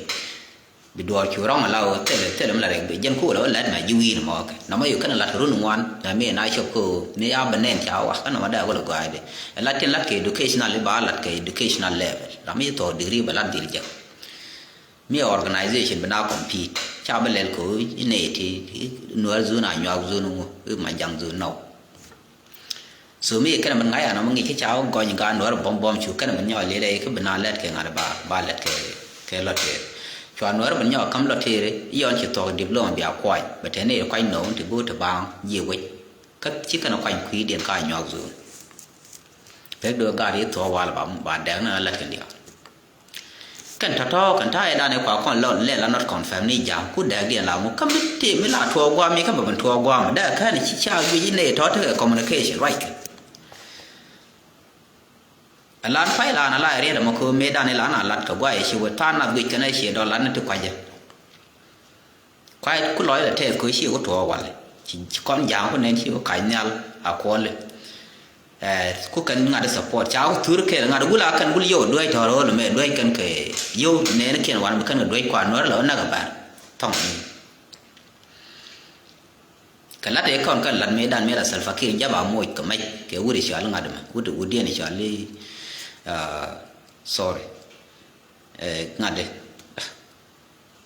Bi duɔɔr cu rɔ̱ŋ ala ɣöö thilɛ, thilɛ mi la rɛk bi jɛn kulɛ wä lät mɛ ji̱ wi̱i̱n mɔ kɛ. Nɔmɔ yuk kɛn lat run ŋuan mɛ mi na cop kɛ ɣöö ni a bi nɛn ca wak kä nɔmɔ dee kulɛ gɔa̱a̱dɛ. Ɛ lat tin lat kɛ educational i̱ ba lat kɛ educational level. Ram mi ci thɔɔk degree bɛ lat dhil jek. Mi organization bi na compete ca bi lɛl kɛ ɣöö i̱ nɛy ti i̱ Nuɛr zone, Anyuak zone, ŋu i̱ Majaŋ zone, nɔ. So mi kɛn min ŋa̱c an ɔmɔ ŋi̱c kä ca wä gɔny gaat Nuɛr buɔ̱m buɔ̱m cu kɛn min nyɔk lirɛ kä bi na lɛt kɛ ŋa̱t ba, ba lɛt kɛ, kɛ lottery. Cua Nuɛr min nyɔk käm lottery i̱ yɔn ci thɔɔk diploma bia kuany bɛ tɛn i̱ kuany nɔɔk ti bi wä ti baaŋ jiɛ wec. Kä ci kɛn kuany kui̱diɛn ka Anyuak zone. Pek do̱ gaat i̱ thuɔɔk wal ba, ba dɛk ni lɛt kɛn diaal. Kɛn tɔ̱tɔ̱ kɛn ta̱a̱ ɛ dan ɛ kua kɔn lɔn lɛ la not confirm ni ja̱a̱ŋ ku dɛɛk diɛn la ŋu kä mi tëë mi la tuɔɔk gua̱a̱m mi kä bɛ ben tuɔɔk gua̱a̱m dɛ kɛn ci ca guic inɛ tɔ̱ tekɛ communication ruac kɛ. Ɛ lan pay lan ala ɛ riet ɛmɔ kä mëë dan ɛ lan a lat kɛ gua̱a̱ ɛ ci wä tha̱a̱n nath guic kɛn ɛ ciɛ dɔl lat ni ti kuacɛ. Kuay ku lɔc la tɛth kɛ ci ku tuɔɔk wal. Ci, ci kɔn ja̱a̱ŋ ku nɛn ci ku kac nhial a kuɔli. Ɛ, ku kɛn ŋa̱t support ca ku thur kɛl ŋa̱t gul a kɛn gul yio̱w duec tɔ̱r ɣöl mɛ duec kɛn kɛ yio̱w nɛn kiɛn wan bi kɛn kɛ duec kua Nuɛr la wä nak a bär. Thɔŋ ni. Kɛ lat ɛ kɔn kɛn lat mëë dan mëë la Salva Kiir jap a moc kɛ mɛc kɛ wut i̱ cɔal i̱ ŋa̱t mɛ wut, wut diɛn i̱ cɔal i̱, ah, sorry. Ɛ, ŋa̱t i̱.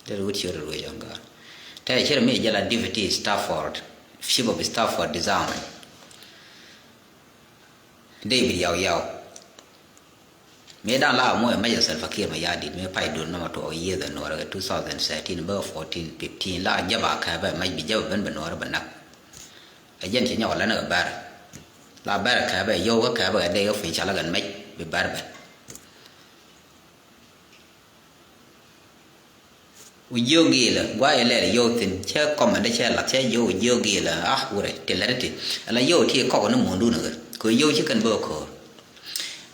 Dee wut ciöt ruec ɔn gaar. Tɛ cir mi jɛ la Deputy Stafford, Chief of Staff for Disarmament. David Yaw Yaw. Mi dan la moc mɛc Salva Kiir Mayardit mi pay dun nɔmɔ tuɔɔk yieth ɛ Nuɔr kɛ two thousand thirteen bä fourteen fifteen la jɛ ba kɛ bɛ mɛc bi jɛ bɛ ben bɛ Nuɔr bɛ nak. Ɛ jɛn ci nyɔk lɛn kɛ bɛr. La bɛr kɛ bɛ yio̱w kɛ kɛ bɛ kɛ dee kɛ piny ca la kɛn mɛc bi bɛr bɛ. Wi̱i̱ jiök giilä gua̱a̱c ilɛl yio̱w thi̱n cä kɔmɛn dee cä lath cä yio̱w wi̱i̱ jiök giilä ah wurɛ ti lɛt ti ala yio̱w ti kɔk ni muundun ɣä kɛ yio̱w ci kɛn bä ko̱o̱r.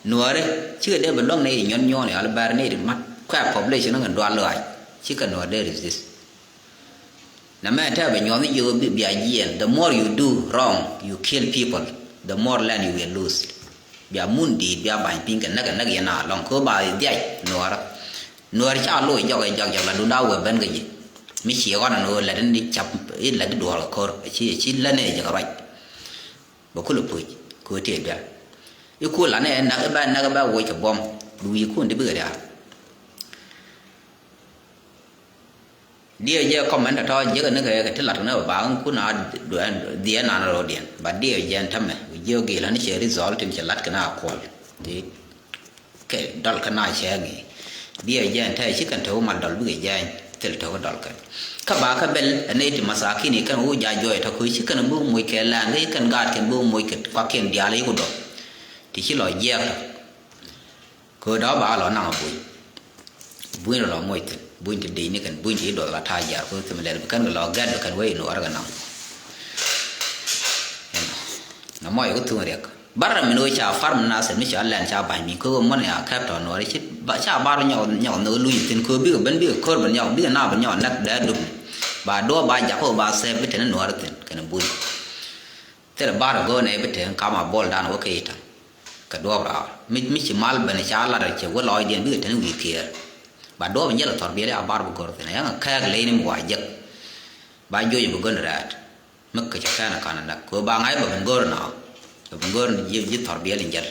Nuääri cikɛ dee bi luäŋ ni i̱ nyuɔ̱n nyuɔ̱ɔ̱n i̱ al bɛr ni i̱ mat kuɛ population ni kɛn dual lɔaac cikɛ nuäär dee resist. Nɛ mɛ tɛ bɛ nyuɔ̱th ni jiök bi bia jiɛɛn the more you do wrong you kill people the more land you will lose. Bia mun di̱i̱t bia ba̱ny piny kɛ näk kɛ näk yɛn a lɔŋ kɛ ɣöö ba dhiac nuäärä. Nuäär ca loc jɔk ɛ jɔk jɔk la dunda wee ben kä ji̱. Mi ci ɣɔn ɛn ɣöö lät in di cap in lät di duɔɔr kɛ ko̱r ci ci lät ni ɛ jɛ kɛ ruac. Bɛ kulɛ puc kɛ ɣöö tëë bial. I̱ ku lan ɛ nak i̱ bɛ nak i̱ bɛ woc kɛ buɔ̱m. Luuc ikun di bikɛ riaal. Diɛ jɛ kɔmɛn tɔ̱tɔ̱ jiäk ni kɛ ti lat kɛ ni bɛ baŋ kun a dhiɛ nan rɔɔdiɛn ba diɛ jɛ ɛn tämɛ wi̱i̱ jiäk gi̱i̱l ani cɛ result tin cɛ lat kɛ ni a kuɔl. Ti kɛ dɔl kɛ na cɛ ŋi̱i̱. Diɛ jɛ ɛn te ci kɛn te wä mal dɔl bikɛ jɛ ɛn thil te wä dɔl kɛn. Kä ba kä bel ɛn nɛy ti masakin i̱ kɛn wä ja̱ juɔc tɔ kɛ ci kɛn bi wä moc kɛ lɛn kä ci kɛn gaat kɛn bi wä moc kɛ kuakiɛn diaal i̱ ku dɔl. Ti ci lɔ jiɛɛk tɔ. Kɛ ɣöö dɔ̱ ba lɔ naŋ a buny. Buny rɔ lɔ moc thi̱n buny ti dec ni kɛn buny ti duɔth la ta̱a̱ jiar kɛ ɣöö thim lɛl bi kɛn kɛ lɔ gɛt bi kɛn wee in wä rɛ kɛ naŋ. Nɔmɔ yɛ wä thuŋ riɛk. Bar ram min ɣöö ca far mi nath mi ca lɛn ca ba̱ny mi kɛ ɣöö mɔn ya kɛp tɔ̱ nuɔɔri ci ca bar bi nyɔk nyɔk nhök luny thi̱n kɛ ɣöö bikɛ ben bikɛ ko̱r ben nyɔk bikɛ na ben nyɔk näk dee dup. Ba duɔɔp ba jak ɣöö ba thɛp bi teni nuɔɔri thi̱n kɛn buny. Thilɛ bar go̱o̱r nɛ bi te kam a bol dan wä kɛ itaŋ. Kɛ duɔp raar mi, mi ci mal ben ca lat cɛ wä lɔcdiɛn bikɛ teni wi̱i̱ kiɛɛr. Ba duɔp in jɛl a thɔr biɛli a bar bi go̱r thin a yaŋ a kɛɛk ley ni mi wa jek. Ba joc bi gön rɛɛt mi kɛ cɛ kɛn a kan a näk kɛ ba ŋa̱c bɛ ben go̱r na. Bɛ ben go̱r ji̱, ji̱ thɔr biɛli in jɛl.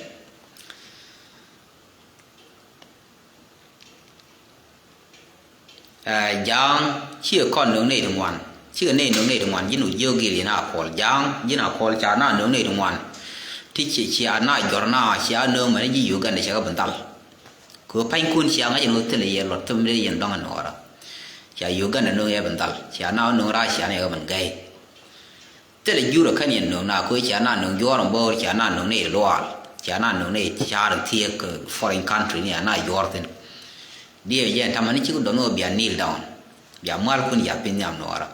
Ɛ, ja̱a̱ŋ ciɛ kɔn nöŋ nɛy ti ŋuan. Cikɛ nɛy nöŋ nɛy ti ŋuan, ji̱n wä jiök gil in a kuɔl ja̱a̱ŋ, ji̱n a kuɔl ca na nöŋ nɛy ti ŋuan. Ti ci, ci a na jɔr na, ci a nöŋ mɛn ji̱ Uganda cɛ kɛ bin dhal. Kɛ ɣöö panykun cia ŋa̱c in ɣöö thilɛ yɛ luɔt thom dee yɛn dɔ̱ŋ in nuɔɔrä. Cia Uganda nöŋ yɛ bin dhal, cia na nöŋ rac cia ni yɛ kɛ bin gɛy. Thilɛ jurä kän yɛn nöŋ na kɛ ɣöö cia na nöŋ juɔ̱ɔ̱r in bo̱o̱r, cia na nöŋ ni luaal, cia na nöŋ ni ca̱r in thieek kɛ foreign country ni a na juɔ̱ɔ̱r thi̱n. Diɛ jɛ ɛn tamɛ ni cik dɔ̱ŋ ɣöö bia kneel down, bia mual kun yath piny nhiam nuɔɔrä.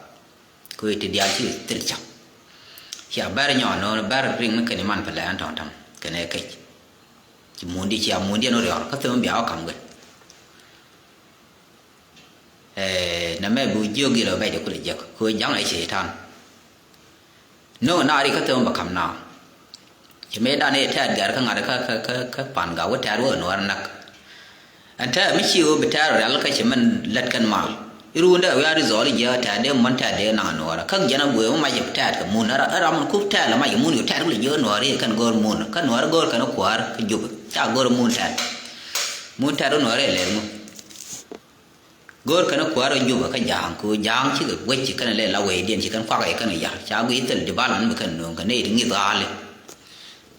Kɛ ɣöö ti diaal ci thil cak. Cia bɛr nyɔɔn nööŋ bɛr riŋ ni kɛn iman pɛ lɛ ɛn tɔ̱ŋ ta̱ŋ kɛn ɛ kec. Ci mundi cia mundi ɛn riɔr kä thöm bia wä kam gɛ. Ɛɛ, nɛ mɛ bi jiök gilɛ bɛc de kulɛ jiäk kɛ ɣöö ja̱ŋ ɛ ceitan. Nööŋ na ri kä thöm bɛ kam na. Ci mëë dan i̱ tɛ̈t gɛr kä ŋa̱t kä, kä, kä, kä pan gak wä tɛ̈t wä nuɔ̱ɔ̱r näk. Ɛn tɛ̈t mi ci wä bi tɛ̈t rial kä ci mɛn lät kɛn mal. I̱ ruundɛ wiaa ri dhɔl i̱ jiɛ tɛ̈t dee mɔn tɛ̈t dee naŋ nuɔɔrä. Kä jɛn a guëë mi mac i̱ tɛ̈t kɛ mun. Ɛ ra, ɛ ra mɔn kup tɛ̈t la mac i̱ mun i̱ tɛ̈t wä lɛ jiɛ nuɔɔr i̱ kɛn go̱r mun. Kä nuɔɔrä go̱r kɛn kuäär kä Jubɛ. Ca go̱r mun tɛ̈t. Mun tɛ̈t wä nuɔɔrä ilɛl mun. Go̱o̱r kɛn kuäär ɔ Jubɛ kä ja̱a̱ŋ kɛ ɣöö ja̱a̱ŋ cikɛ guäc ci kɛn lɛ la wecdiɛn ci kɛn kuak ɛ kɛn ya̱r ca guic thil development mi kɛn nööŋ kɛ nɛy ti ŋi̱th ɣa̱a̱li.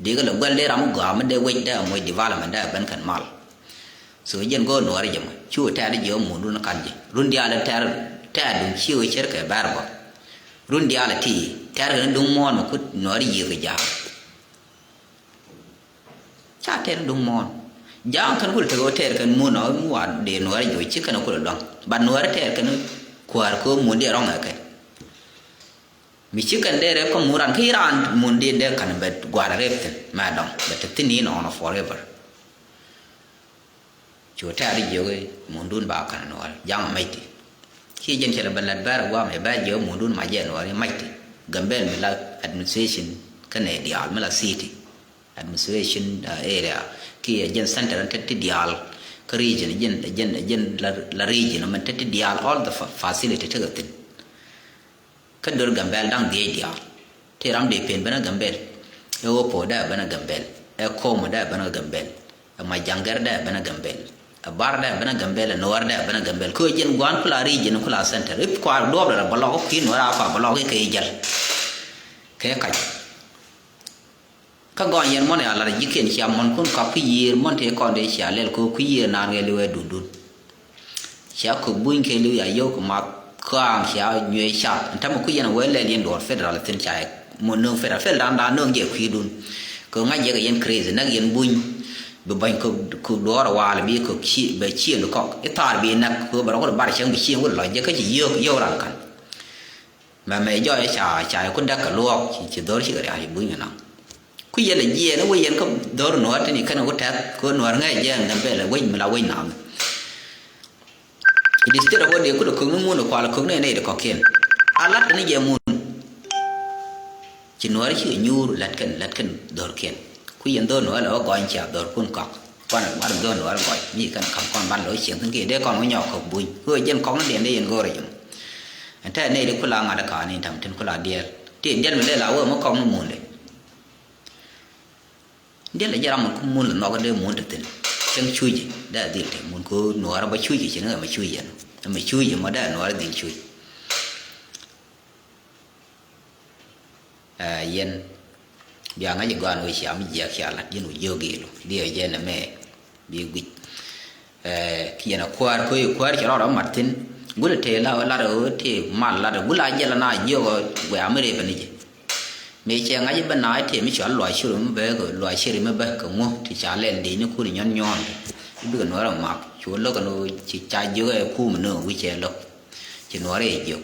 Dikɛ lɛ guɛl dee ram mi gɔaa mi dee wec dee amuɔc development dee a ben kɛn mal. So jɛn go̱o̱r nuɔɔri jɛ mɔ cu tɛɛr jiɛ ɔ mundun kan ji̱ run diaal tɛɛr tɛɛr dun ci ɣöö cär kɛ bɛɛr bä. Run diaal ti tɛɛr kɛn duŋ muɔ̱ɔ̱n mi kut nuɔɔri yiëë kɛ ja̱a̱ŋ. Ca tɛr duŋ muɔ̱ɔ̱n ja̱a̱ŋ kɛn kul tekɛ wä tɛr kɛn mun ɔ wa dee nuɔ̱ɔ̱rɛ joc ci kɛn kul luaŋ. Bat nuɔ̱ɔ̱rɛ tɛr kɛn kuäär kɛ wä mun dee rɔŋ ɛ kɛn. Mi ci kɛn dee rɛp kä mun ran kä iran mun dee dee kɛn bɛ gua̱a̱r rɛp thin mɛ dɔŋ bɛ te thin in ɔn forever. Cu tɛ̈r jiök i̱ mundun ba ka̱n nuɔɔr ja̱ŋ a mɛc ti. Ci jɛn cɛ lɛ bɛ lät bɛr guam i̱ bɛr jiök mundun ma jɛ nuɔɔr i̱ mɛc ti. Gambel mi la administration kä nɛ diaal mi la city administration area kiɛ jɛn center tet ti diaal kä region jɛn jɛn jɛn la region mɛn tet ti diaal all the facility tekɛ thin. Kä dör Gambɛl da̱ŋ dhiec diaal. Tëë ram dee pen benä Gambɛl. Ɛ Opo dee benä Gambɛl. Ɛ Komo dee benä Gambɛl. Ɛ Majaŋgɛr dee benä Gambɛl. Ɛ Bar dee benä Gambɛl. Ɛ Nuɔɔr dee benä Gambɛl. Kɛ ɣöö jiɛn gua̱a̱n kula region kula center. Ip kua duɔɔp dee la bɛlɔk kä kui̱ Nuɔɔr a kua bɛlɔk i̱ kɛ i̱ jäl. Kɛ kac. Kä gɔny yɛn mɔn ya lar ji̱kiɛn cia mɔn kun kɔk kui̱ yiëër mɔn tëë kɔn dee cia lɛl kɛ ɣöö kui̱ yiëër naan ɣɛl i̱ wee dundun. Cia kök buny kɛ li̱w ya yio̱w kɛ math kɔaŋ cia nyuëë cath. Ɛn tämɛ kui̱ yɛn a wee lɛl yɛn duɔɔr federal thi̱n ca yɛ mɔ nööŋ federal federal dan dan nööŋ jɛ kui̱dun. Kɛ ŋa̱c jɛ kɛ yɛn crazy näk yɛn buny. Bi bäny kök kök duɔɔr a waal bi kök ci bɛ cieŋ bi kɔk i̱ thaar bi näk kɛ bɛ rɔ kɔ bar cäŋ bi cieŋ wä lɔc jɛ kä ci yio̱w yio̱w ran ka̱n. Mɛmɛ jɔɔc ca ca ku däk kɛ luɔɔk ci ci dhɔr cikɛ ria̱a̱c buny kɛ naŋ. Ku yɛl ɛ jiɛɛn ɛ wec yɛn kä dhɔr nuɔɔr tini kɛn ɛ ku tɛth kɛ nuɔɔr ŋäc jiɛɛn Gambɛl ɛ wec mi la wec naŋ. It is still about the kut ɛ kökni mun ɛ kual ɛ kökni ɛ nɛy ti kɔ̱kiɛn. A lat kɛn jɛ mun. Ci nuɔɔr cikɛ nyuur lat kɛn lat kɛn dhɔrkiɛn. Ku yɛn dhɔr nuɔɔr lɛ wä gɔny cia dhɔrkun kɔk. Kuan ɛ ŋuat dhɔr nuɔɔr gɔny mi kɛn ka̱m kɔn ban lɛ wä cieŋ thin kiɛ dee kɔn wä nyɔk kɔk buny. Ku ɛ jɛn kɔk ni diɛn dee yɛn go̱o̱r ɛ jɛ mɔ. Ɛn tɛ nɛy di kula ŋa̱t ɛ ka̱a̱ni ta̱m tin kula diɛɛl ti diɛl mi lɛ la wee mi kɔk ni mun de. Diɛl ɛ jɛ ram mun ku mun lɛ nhɔk dee mun te thin. Cäŋ cuci dee a dhil te mun ku nuɔɔr ɛ bä cuci ci ni ɛ mɛ cuci ɛn ɛ mɛ cuci mɔ dee nuɔɔr ɛ dhil cuci. Ɛ yɛn bia ŋa̱c gɔaan wee cia mi jiɛk cia lat ji̱n wä jiök ilu diɛ jɛ nɛ mɛ bi guic. Ɛ kiɛn a kuäär köö i̱ kuäär cɛ rɔɔd ɔ mat thi̱n gulɛ tëë la lat ɣöö tëë mal lat gulɛ a jiɛl ana jiök ɔ wɛ a mi rëë bɛ ni jɛ. Mëë cɛ ŋa̱c i̱ bä na i̱ tëë mi cɔal luac ciri mi bä kɛ luac ciri mi bä kɛ ŋu ti ca lɛl dee ni kun i̱ nyɔn nyɔɔn i̱ bikɛ nuɔ̱ɔ̱r ɛ mak cu lo̱k ɛn ɣöö ci ca jiök ɛ kuum ni ɣöö wi̱c cɛ lo̱k. Ci nuɔɔr ɛ jiök.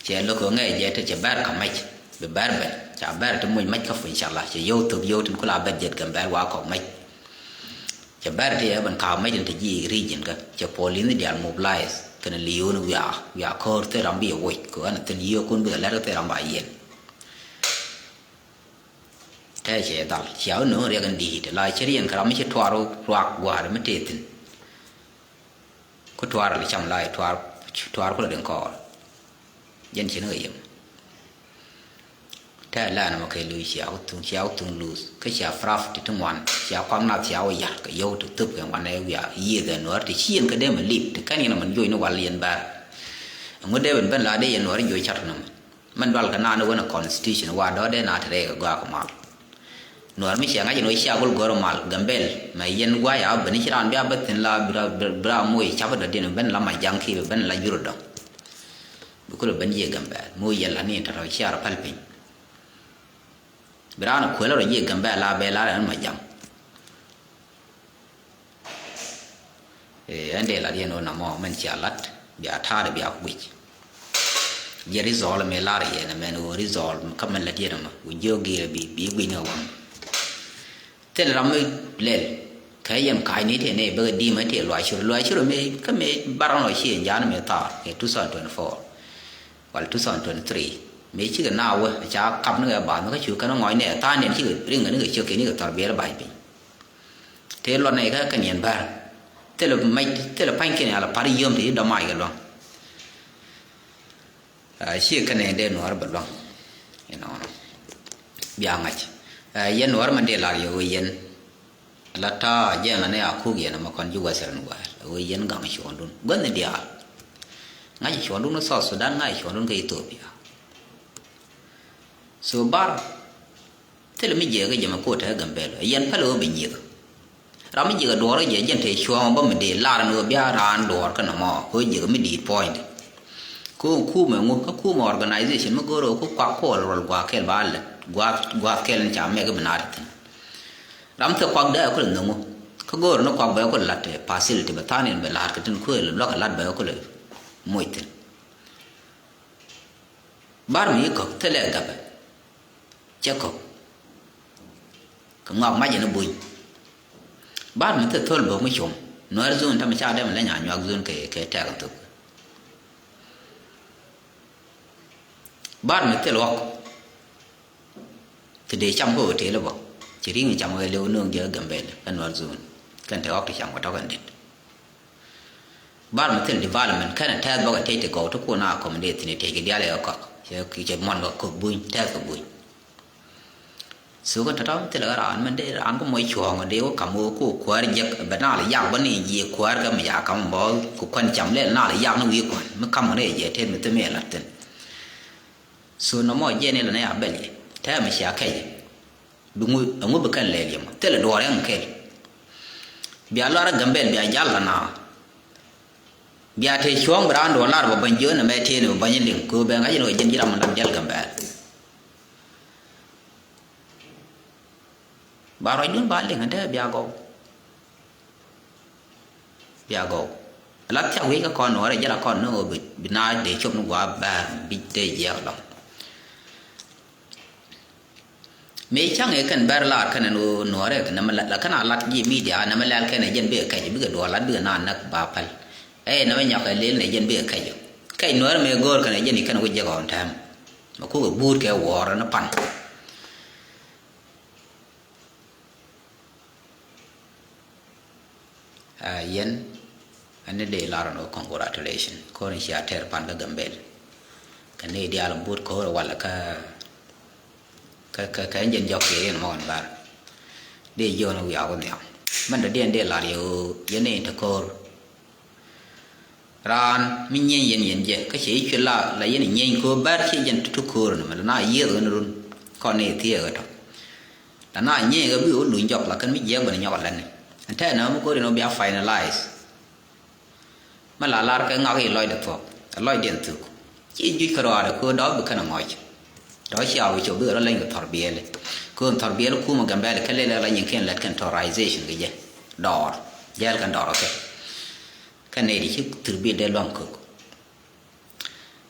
Cɛ lo̱k ɣöö ŋɛɛ jɛ te cɛ bɛr kä mɛc bi bɛr ben ca bɛr te moc mɛc kä puny cala cɛ yio̱w thok yio̱w tin kula bɛr jiɛt gɛm bɛr wa kɔk mɛc. Cɛ bɛr te ɛ ben ka mɛc tin te ji̱ region kä cɛ puɔl in diaal mobilize kɛnɛ liyo̱o̱n wiaa wiaa ko̱r thil ram bi ɛ woc kɛ ɣän thil yio̱o̱kun bi kɛ lɛr kä thil ram ba yiɛn. Tɛ cɛ dhal cia wä no̱o̱ŋ riɛk in di̱i̱t la cɛ riɛn kɛ ram mi ci tuar ruak gua̱a̱r mi tëë thi̱n. Ku tuar li cam la tuar tuar ku la den kɔɔr. Jɛn ci ni kɛ yem. Tɛ la ni mɔ kɛ lui cia ku thuŋ cia ku thuŋ luth kä cia praf ti ti ŋuan cia kuak nath cia wä yar kɛ yio̱w ti thop kɛ ŋuan ɛ wiaa yiëëth ɛ nuɔɔr ti ci yɛn kɛ dee mɛ lip ti kɛn yɛn mɛ joc ni wal yɛn bär. Ŋu dee ben ben la dee yɛn Nuɔr jiɔ cat nɔmɔ. Mɛn dual kɛ naan wänɛ constitution wa dɔ̱ dee na te rɛy kɛ gɔaa kɛ mal. Nuɔr mi ciɛ ŋa̱c in wä cia gul gɔr mal Gambel mɛ yɛn guay a ben ci raan bia bä thin la bira bira moc cap dɔ̱diɛn ben la Majaŋ ki ben la jur dɔ̱ŋ. Bi kulɛ ben jiɛ Gambel moc yɛn la ni tɔ̱tɔ̱ cia rɔ päl piny. Bi raan kuɛl rɔ jiɛ Gambel la bɛ la rɛn Majaŋ. Ee, ɛn dee lat yɛn ɣöö namɔ mɛn cia lat bia ta̱a̱dɛ bia ku guic. Jiɛ rizɔl mi lar yɛn ɛmɛn ɣöö rizɔl kä mɛn lat yɛn ɛmɛ ku jiök gi̱i̱rɛ bi bi guic ni ɣɔn. Thil ram mi lɛl kɛ yɛn ka̱a̱cni tëë nɛy bäkɛ di̱i̱mɛ tëë luac cur luac cur mi kä mi bar ɣän ɔ ci ɛn ja̱a̱n mi thaar kɛ two thousand twenty-four wala two thousand twenty-three mi cikɛ na wä ca kap ni kɛ bath mi kä cu kɛn ŋɔc nɛ tha̱a̱ŋdiɛn cikɛ riŋ kɛ ni kɛ ciök kɛ ni kɛ thɔr biɛl ba̱ny piny. Tëë luɔt nɛy kä kɛn yɛn bär. Thilɛ mac thilɛ pa̱nykiɛn ala pa̱r yio̱o̱m ti ci dɔ̱mac kɛ lua̱ŋ. Aa, ciɛ kɛn yɛn dee Nuɔɔr bɛ lua̱ŋ. Inɔnɔ bia ŋa̱c. Aa, yɛn Nuɔɔr mɛn dee lar yɛ ɣöö yɛn la ta̱a̱ jɛn la nɛ a kuk yɛn ɛmɛ kɔn ji̱ Western world ɣöö yɛn gaŋ cuɔ̱ɔ̱ŋdun guänh diaal. Ŋa̱c cuɔ̱ɔ̱ŋdun kä South Sudan, ŋa̱c cuɔ̱ɔ̱ŋdun kä Ethiopia. So bar thilɛ mi jiɛk kä jɛ mɛ ko̱o̱t te Gambɛl yɛn pälɛ ɣöö bi nyieth. Ram mi jiɛk ɛ duɔɔr kä jɛ jɛn te cuɔ̱ɔ̱ŋ bä mi dee lar ɛn ɣöö bia raan duɔɔr kä nɔmɔ ɣöö jiɛk mi di̱i̱t puɔ̱nydɛ. Kä ɣöö kumɛ ŋu kä kumɛ organization mi go̱o̱r ɣöö ku kuak kuɔl ruɔl gua̱a̱th kɛl ba lät gua̱a̱th gua̱a̱th kɛl ni ca mɛk i̱ bi naat ithin. Ram thil kuak dee ɛ kulɛ nhöŋ ŋu kä go̱o̱r ni kuak bɛ kulɛ la̱t facility bɛ tha̱a̱n in bɛ la̱a̱t kɛ tin kuëël luäk kɛ la̱t bɛ kulɛ moc thi̱n. Bar mi i̱ kɔ̱k thilɛ gabɛ cɛ kɔ̱k kɛ ŋɔak mac ɛn i̱ buny. Bar mi thil thöl bök mi com Nuɛr zon tamɛ ca dɛm lɛ nya nyuak zon kɛ kɛ tɛk in thok. Bar mi thil ɣɔk ti dee cam kä hotel bä ci ri̱ŋ cam kɛ liw no̱o̱ŋ jɛ Gambɛl kä Nuɛr zon kɛn te ɣɔk ti cam kɛ tɔk ɛn dit. Bar mi thil development kɛnɛ tɛth bä kɛ tec ti gɔw ti kun a accommodate ni tec kɛ dial ɛ kɔk cɛ cɛ muɔn kɛ kök buny tɛth kɛ buny. So kɛ tɔtɔ mi thil kɛ raan mi dee raan kä muɔc cuɔ̱ɔ̱ŋ dee wä kam wä ku kuäär jek bɛ naal yak bä ni jiɛ kuäär kɛ mi ya kam bä ku kuan cam lɛl naal yak ni wi̱i̱ kuan mi kam kɛ ni jɛ tet mi thim iɛ lat thin. So nɔmɔ jɛ ni lɛ ni a bɛl jɛ tɛm mi cia kɛc. Bi ŋu ɛŋu bi kɛn lɛɛl yɛ mɔ thilɛ duɔɔr ɛŋ kɛl. Bia luar ɛ Gambɛl bia jal kɛ na. Bia te cuɔ̱ɔ̱ŋ bi raan duɔɔr lar bɛ bäny jiön ɛmɛ tëë ni bɛ bäny liŋ kɛ bɛ ŋa̱c ni wä jɛn ji̱ ram mi lat jal Gambɛl. Ba ruacdun ba liŋ ɛn te bia gɔw. Bia gɔw. Ala thiak wi̱i̱ kä kɔn nuɔɔrɛ jɛl a kɔn ni ɣöö bi bi naac dee cop ni gua̱a̱ bɛ̈ɛ̈r bi dee jiɛɛk lɔ̱ŋ. Mëë ca̱ŋ ëë kɛn bɛ̈ɛ̈r laar kɛn ɛn ɣöö nuɔɔrɛ kɛ nɛmɛ la kɛn a lat ji̱ midia nɛmɛ lɛl kɛn ɛ jɛn bikɛ kɛc bikɛ duɔɔr lat bikɛ naan näk ba päl. Ɛ nɛmɛ nyɔk ɛ lel nɛ jɛn bikɛ kɛc. Kɛc nuɔɔrɛ mëë go̱o̱r kɛn ɛ jɛn i̱ kɛn wä jiɛk ɣɔn tɛm. Mɛ kukɛ buut kɛ wuɔɔr ni pan. Aa, yɛn ɛn ni dee lar ɛn ɣöö congratulation ko̱r in cia tɛr pan kä Gambɛl. Kɛ ni diaal but ko̱r walɛ kä kä kä kä jɛn jɔk kiɛ yɛn mɔkɔn bar. Dee jiɔn wiak wä nhiam mɛn dɔ̱diɛn dee lar yɛ ɣöö yɛn ni in te ko̱r. Raan mi nyieny yɛn yɛn jɛ kä cɛ i̱ cuɛ la la yɛn nyieny ko̱o̱p bär ciɛ jɛn tutu ko̱o̱r ni mɛ la na yiëëth ɣän run. Kɔn ni thiee ɣä tɔ la na nyieny ɣä bi ɣä luny jɔk la kɛn mi jiɛk bɛn nyɔk alɛn ni. Ɛn tɛɛ nɛ ɣä mi ko̱o̱r in ɣä bia finalize. Mɛ la lar kɛ ŋak i̱ lɔcdɛ thuɔ̱k ɛ lɔcdiɛn thuk. Ci juc kɛ rɔaadɛ ko̱o̱r dɔ̱k bi kɛn ɛ ŋɔc. Tɔ̱ cia wä cop bikɛ rɔ leny kɛ thɔr biɛli. Ko̱o̱n thɔr biɛli kumɛ Gambɛl kɛ lɛl ɛ la nyin kɛn lɛt kɛn tɔraization kɛ jɛ. Dɔɔr jɛɛl kɛn dɔɔr ɔ kɛ. Kɛn nɛy ti ci thir bil dee luaŋ kök.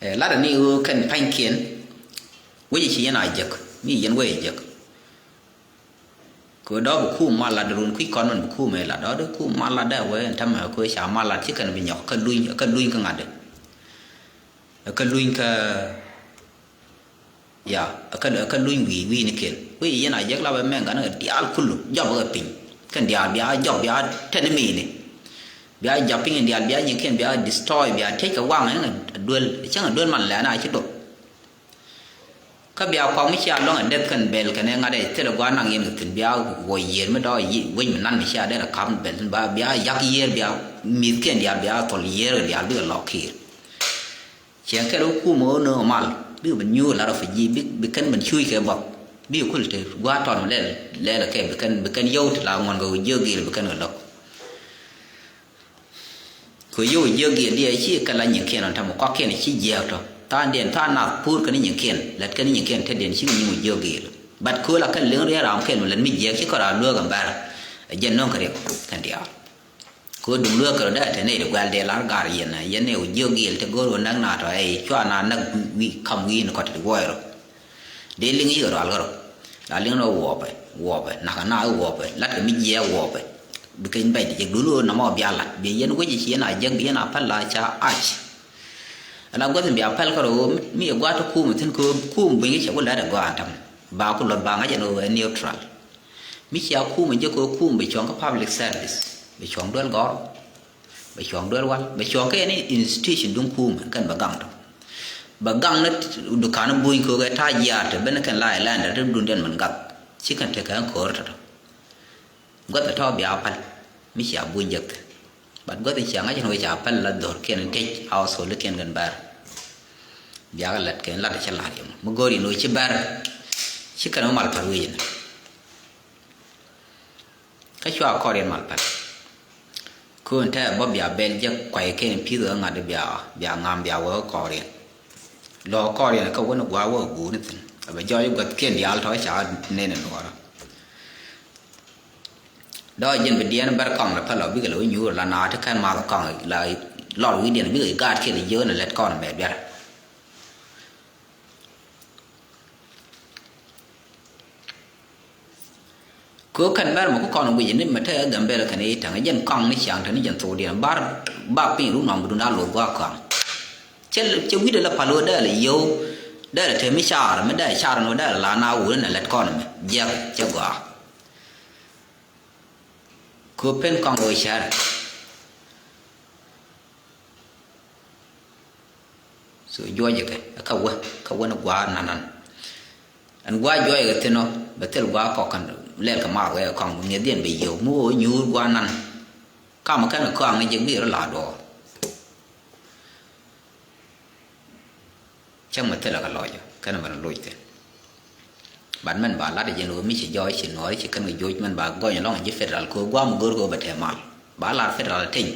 Ɛ lat ani ɣöö kɛn pa̱nykiɛn wec ci yɛn a jek mi yɛn wec a jek. Kɛ dɔ̱ bi kum mal lat run kui̱ kɔn mɛn bi kum ɛ lat dɔ̱ dee kum mal lat dee wee ɛn tämɛ kɛ ca mal lat ci kɛn bi nyɔk kä luny kä luny kä ŋa̱t dee. Kä luny kä Ya, kä kä luny wi̱i̱ wi̱i̱ ni ken. Wi̱i̱ yɛn a jek la bɛ mɛn gan kɛ diaal kulu jɔp kɛ piny. Kɛn diaal bia jɔp bia tɛn mi ni. Bia jɔp piny diaal bia nyi ken bia destroy bia tec kɛ waŋ ɛn duel cäŋ duel man lɛ na ci dop. Kä bia kɔk mi cia luɔŋ ɛ deth kɛn bɛl kɛn ɛ ŋa̱t ɛ thilɛ gua̱a̱r naŋ yɛn kɛ thi̱n bia wä yiër mi dɔɔk wec mi nan mi cia dee rɛ ka̱p ni bɛl thi̱n ba bia yak yiër bia mi̱th ken diaal bia thol yiër kɛ diaal bikɛ lɔk kiir. Ciɛ kɛl wä kumɛ wä nööŋ mal bikɛ ben nyuur la refugee, bi, bi kɛn ben cuuc kɛ buɔth, bikɛ kul te gua̱a̱th tɔn lɛl, lɛl kɛ bi kɛn, bi kɛn yio̱w ti la ŋuɔ̱n kɛ wä jiök gil bi kɛn kɛ lo̱k. Kɛ yio̱w jiök gil diɛ ci kɛ la nyiŋkiɛn ɔn tɛmɛ kɔkiɛn ci jiääk tɔ. Tha̱a̱ŋdiɛn tha̱a̱ŋ nath puur kɛn nyiŋkiɛn, lät kɛn nyiŋkiɛn tetdiɛn ci kɛ nyiŋ wä jiök gil. But kɛ wä la kɛn liŋ riɛl ram kɛn mi lät mi jiääk ci kɔn ram luäk ɛn bɛr. Ɛ jɛn nöŋ kɛ riɛk kɛn diaal. Kɛ ɣöö duŋ lueek kɛ rɔ dee te nɛy ti guɛl dee lar gar yɛn, yɛn ɛ wä jiök gil ti go̱o̱r wä näk na tɔ ɛ cua na näk wi̱i̱ kam wi̱i̱ ni kɔt ti wuɔc rɔ. Dee liŋ yik rual kärɔ. La liŋ ni wuɔpɛ, wuɔpɛ, nakä na wuɔpɛ, latkɛ mi jiɛɛk wuɔpɛ. Bi keny bɛc di jek dun ɣöö namɔ bia lat, bi yɛn wec ci yɛn a jek, bi yɛn a päl la ca ac. Ala guäth in bia päl kärɔ ɣöö mi, mi yɛ gua̱a̱t ti kuum thi̱n kɛ ɣöö kuum buny kɛ cɛ ku lät ɛ gɔaa tam. Ba ku luɔth ba ŋa̱c ɛn ɣöö ɛ neutral. Mi cia kuum jɛ kɛ kuum bɛ cuɔ̱ŋ kä public service, bɛ cuɔ̱ŋ duel gɔ̱r, bɛ cuɔ̱ŋ duel wal, bɛ cuɔ̱ŋ kɛ ni institution duŋ kuum kɛn bɛ gaŋ tɔ. Bɛ gaŋ ni dukan buny kɛ kɛ ta̱a̱ jiaar tɔ ben kɛn la ilɛndɛ ti duŋdiɛn min gath. Ci kɛn tekɛ ɛn ko̱r tɔ tɔ. Guath tɔ bia pal mi cia buny jek thin. But guath cia ŋa̱c ni wee ca pal la dhor kiɛn tec household kiɛn kɛn bɛr. Biakɛ lat kɛn lat cɛ lat yɛ mɔ mi go̱o̱r in wee ci bɛr. Ci kɛn wee mal pal wee yɛn. Kä cua kɔr yɛn mal pal. Köön tɛɛr bä bia bɛl jɛ kuay kɛn pi̱th ɣä ŋa̱t bia, bia ŋam bia wä kɔr yɛn. Lɔ kɔr yɛn kä wä ni gua̱a̱ wä guur ni thin. A bɛ jɔɔc guath kiɛn diaal tɔ ca nɛn in wä rɔ. Dɔɔc jin bi diɛn bɛr kɔŋ la pälɔ bikɛ la wä nyuur la naat ti kɛn math kɔŋ la lɔr wi̱diɛn bikɛ gaat kiɛ la jiök ni lɛt kɔn mɛ biɛr. Kɛ kɛn bɛr mɛ ku kɔn wi̱c ni mɛ te Gambɛl kɛn i̱ täŋ jɛn kɔŋ ni ciaŋ te ni jɛn thokdiɛn bar bak piny run nɔm bi dun a loth gua̱a̱k kɔŋ. Cɛ, cɛ wi̱cdɛ la pal wä dɛɛl yio̱w dɛɛl te mi car mi dɛɛl car ni wä dɛɛl la na wuni nɛ lɛt kɔn mɛ jiɛk cɛ gɔaa. Kɛ pen kɔŋ ɣöö cär. So juɔcɛ kɛ kä wä kä wä ni gua̱a̱r nanan. Ɛn gua̱a̱r juɔcɛ kɛ thin ɔ bɛ thil gua̱a̱r kɔk kɛn lɛl kɛ math wee kɔŋ ŋi̱eth yɛn bɛ yio̱w mi ɣöö nyuur gua̱a̱r nan. Kamɛ kɛn kɔaŋ jɛ gui̱i̱r la duɔɔr. Cäŋ mɛ thilɛ kɛ lɔcä kɛn mɛ loc thi̱n. Bat mɛn ba lat jɛn ɣöö mi ci jɔɔc ci nuɔɔri ci kɛn kɛ joc mɛn ba gɔny ɛlɔ̱ŋ ji̱ federal kɛ ɣöö guam go̱r kɛ ɣöö bɛ tɛɛ mal. Ba lar federal teny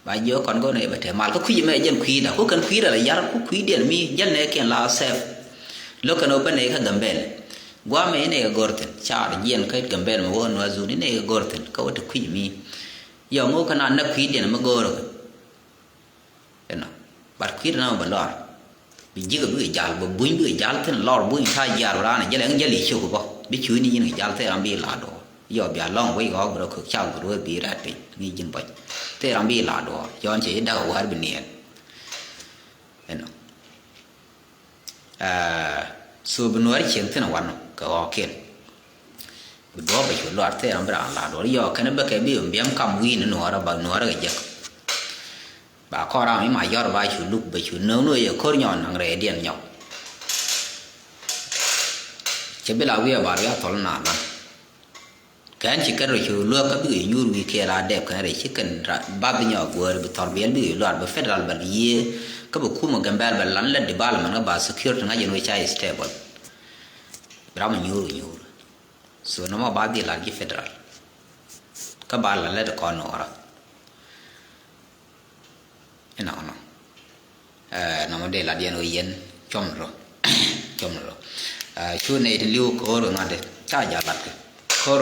ba jiök kɔn go̱r ni bɛ tɛɛ mal kä kui̱c mɛ jɛn kui̱da ku kɛn kui̱da la yar ku kui̱diɛn mi jäl nɛ kiɛn la sɛf. Lo̱k kɛn ɣöö bä nɛ kä Gambɛl guam mɛ inɛ kɛ go̱r thi̱n car jiɛn kä Gambɛl mɛ wä nua̱th zun inɛ kɛ go̱r thi̱n kä wä ti kui̱c mi. Yɔ ŋo̱o̱k kɛn a näk kui̱diɛn mɛ go̱r kɛ. Inɔ bat kui̱dɛ na bɛ lɔr. Bi ji̱k bikɛ jal bɛ buny bikɛ jal thin lɔr buny ta̱a̱ jiar raan jɛl ɛŋ jɛl i̱ ciök bä bi cuuni yin kɛ jal thil ram bi la duɔɔr. Yɔ bia lɔŋ wec ɣɔɔk bi rɔ kök cak bi rueeth bi rɛ̈t piny ŋi̱i̱c ji̱n buɔc thil ram bi la duɔɔr cɔɔn cɛ i̱ da̱k ɛ wäär bi niɛɛl. Inɔ. Aa, so bi nuɔ̱ɔ̱ri cieŋ thi̱n wanɔ kɛ ɣɔ̱kiɛn. Bi duɔ̱ɔ̱p bɛ cu luaar thil ram bi raan la duɔ̱ɔ̱r yɔɔk kɛn bä kɛ bi biɛm kam wi̱i̱ ni nuɔ̱ɔ̱rä ba nuɔ̱ɔ̱rä kɛ jek. Ba kɔn ram i̱ ma yɔ̱r ba cu luk bɛ cu nööŋ ni ɣöö yɛ ko̱r nyɔɔn naŋ rɛɛdiɛn nyɔk. Cɛ bi la wi̱i̱ ɛ ba riath thɔl naath lan. Kɛn ci kɛn rɔ cu luäk kä bikɛ nyuur wi̱i̱ kiɛ la dɛp kɛn rɛ ci kɛn bath nyɔk guäär bi thɔl biɛl bikɛ luaar bi federal bɛ yiee kä bi kumɛ Gambɛl bɛ lan lɛ development kä ba security ŋa̱c ɛn wec ca stable. Bi ram nyuur wi̱i̱ nyuur. So nɔmɔ ba dhil lar ji̱ federal kä ba lar lɛ ti kɔn nuɔɔrä. Inɔnɔ. Ɛɛ, nɔmɔ dee lat yɛn ɣöö yɛn cuɔm rɔ. Cuɔm rɔ. Ɛɛ, cu nɛy ti li̱w ko̱r ŋa̱t ca jal lat kɛ ko̱r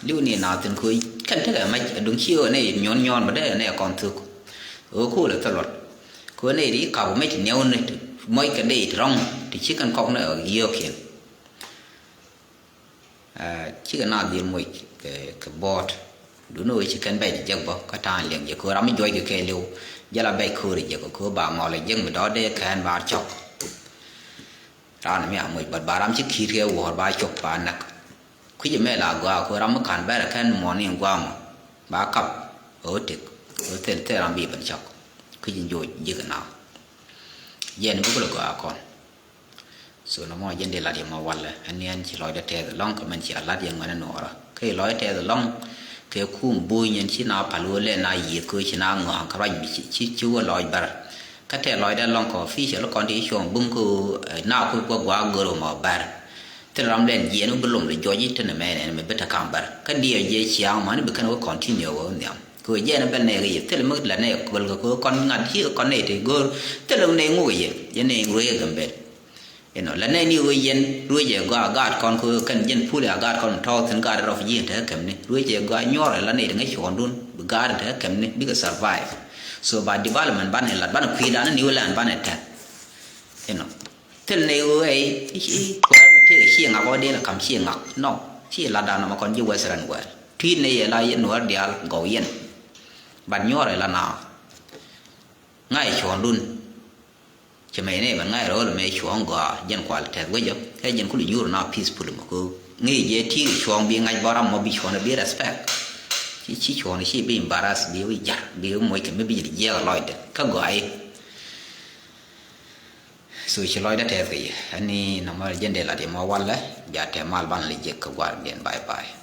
li̱w ni naath thi̱n ko̱ kɛn tekɛ mɛc duŋ ci ɣöö nɛy nyuɔn nyuɔn bä dee nɛy kɔn thuk. Ɣöö ko̱r lɛ thil luɔt ko̱ nɛy ti kap mɛc ti niɛw ni ti mɔc kɛ dee ti rɔ̱ŋ ti ci kɛn kɔk ni ɣöö yio̱o̱kiɛn. Aa, cikɛ naath dhil moc kɛ, kɛ buɔɔt. Duundɛ ɣöö ci kɛn bɛc jek bä kä ta̱a̱ŋ liɛŋ jɛ kɛ ɣöö ram mi juɔc kɛ kɛɛliw jɛ la bɛc köör jɛ kɛ ɣöö ba ŋɔl jek mi dɔ̱ɔ̱t dee kɛn ba cɔk. Raan mi a moc bät ba ram ci ki̱i̱t kɛ wuɔ̱ɔ̱r ba cop ba näk. Kui̱c ɛmɛ la gɔaa kɛ ɣöö ram mi ka̱n bɛ̈rɛ kɛn muɔ̱ɔ̱n in gua̱a̱mɔ ba kap ɣöö tëk ɣöö thil thil ram bi ben cɔk. Kui̱c in joc jek naath. Jɛn bikɛ lɛ gɔaa kɔn. So nɔmɔ jɛn dee lat yɛ mɔ walɛ ɛn ni ɛn ci lɔcdä tɛth ɛlɔ̱ŋ kɛ mɛn cia lat yɛ ŋuɛn ɛn nuɔɔrä kä ci lɔcdä tɛth ɛlɔ̱ŋ. Kɛ kum buny ɛn ci na pal wä lɛ na yiëth kä ci na ŋɔ̱a̱ŋ kä ruac mi ci ci wä lɔc bär. Kä tɛth lɔcdä lɔŋ kɔ official kɔn ti cuɔ̱ŋ bum kä, eh, na ku guɔ guɔ gör mɔ bär. Thil ram den jiɛn bi lom lɛ jɔc i̱ tɛn mɛ nɛn mɛ bi te kam bär. Kä diɛ jiɛ ciaŋ mɔ ni bi kɛn wä continue wä nhiam. Kɛ wä jiɛn bɛl nɛ kɛ yɛ thil mi la nɛ bɛl kɛ kɔn ŋa̱t ci kɔn nɛ ti gör. Thil nɛ ŋuk yɛ yɛ nɛ ruec kɛ Gambel. Inɔ la nɛ ni ɣöö yɛn ruecɛ gɔaa gaat kɔn kɛ ɣöö kɛn jɛn pul a gaat kɔn tɔ̱ thi̱n gaat rɔf ji̱ in te kä kɛmni ruecɛ gɔaa nyuɔrɛ la nɛy ti ŋäc cuɔ̱ɔ̱ŋdun bi gaat in te kä kɛmni bikɛ survive. So ba development banɛ lat banɛ kui̱dan ni ɣöö lan banɛ tɛth. Inɔ thil nɛy ɣöö ɛ kuäär mi tëë ciɛ ŋak ɣɔ̱ dee la kam ciɛ ŋak nɔ ciɛ lat dan nɔmɔ kɔn ji̱ western world tui̱t nɛy yɛ la yɛn nuɔ̱ɔ̱r diaal gɔw yɛn. Bat nyuɔrɛ la naath ŋa̱c cuɔ̱ɔ̱ŋdun. Ci mɛy nɛy bɛn ŋa̱c rööl mɛ cuɔ̱ɔ̱ŋ gɔaa jɛn kual tɛth wecä kɛ jɛn kul nyuur na peaceful mɛ köök ŋi̱i̱c jɛ ti̱i̱ cuɔ̱ɔ̱ŋ bi ŋa̱c bä ram mɔ bi cuɔ̱ɔ̱ŋ bi respect. Ci ci cuɔ̱ɔ̱ŋ ci bi embarrass bi wi̱c ja̱r bi moc kɛ mi bi ji̱ jiɛɛk lɔcdɛ kä gɔaa i̱. So ci lɔcdä tɛth kɛ yɛ ɛn ni nɔmɔ jɛn dee lat yɛ mɔ walɛ. Ja tɛ mal ban lɛ jek kɛ gua̱r diɛn bye bye.